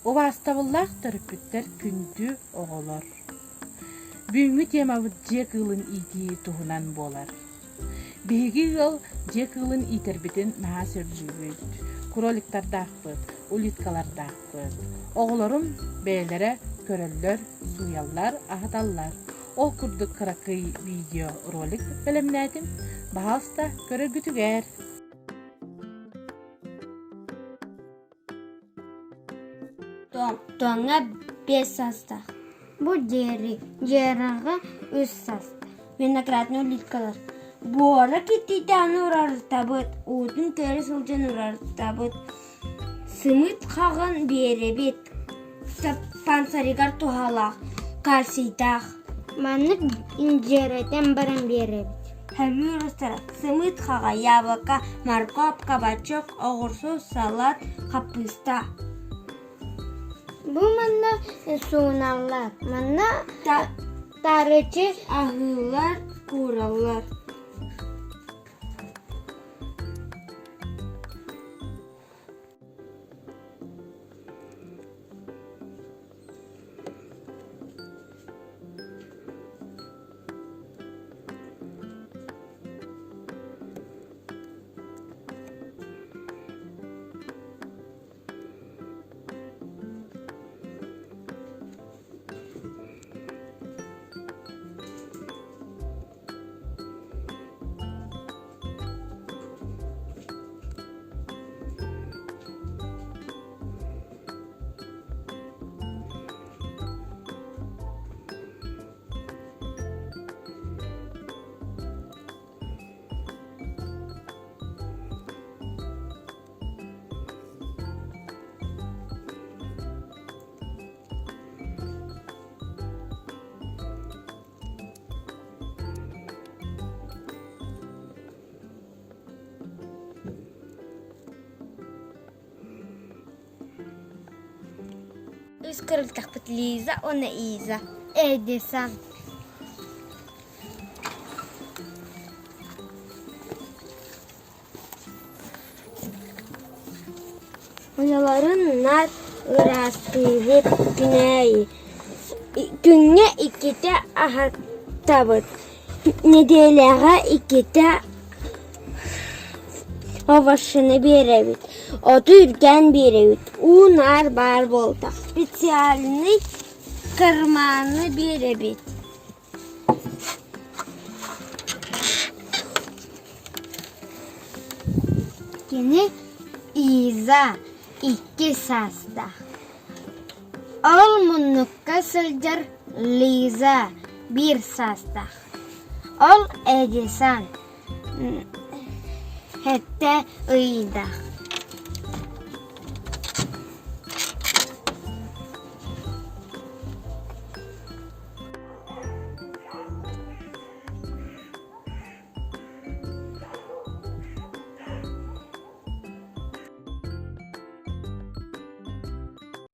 Убаастабыллаах төрөппүттэр күндү оҕолор! Бүгүҥҥү темабыт дьиэ кыылын иитии туһунан буолар. Биһиги ыал дьиэ кыылын иитэрбитин наһаа сөбүлүүбүт. Кроликтардаахпыт, улиткалардаахпыт. Оҕолорум бэйэлэрэ көрөллөр, сууйаллар, аһаталлар. Ол курдук кыракый видеоролик бэлэмнээтим. Баһаалыста көрөргүтүгэр. Тоҥҥо биэс саастаах. Бу диэри дьиэрэҕэ үс саастаах. Виноградный улиткалар. Буора киттиитэ аны урарытабыт, уутун көрө сылдьан урарытабыт. Сымыыт хаҕын биэрэбит. Панцирыгар туһалаах, кальцийдаах. Маннык индьиэрэтэн баран биэрэбит. Сөбүлүүр астара сымыыт хаҕа, яблоко, морковь, кабачок, оҕурсу, салат, хаппыыста. Бу манна сууналлар, манна таарыччы аһыыллар, куураллар. Үс кырылтахпыт Лиза уонна Иза. Эдисон. Уйаларын наар ыраастыыбыт күнээйи Күҥҥэ иккитэ аһатабыт, нэдиэлэҕэ иккитэ овощины биэрэбит, оту үргээн биэрэбит, уу наар баар буолта. Специальный карманы биэрэбит. Кини Иза икки саастаах. Ол муннукка сылдьар Лиза биир саастаах. Ол Эдисон сэттэ ыйдаах.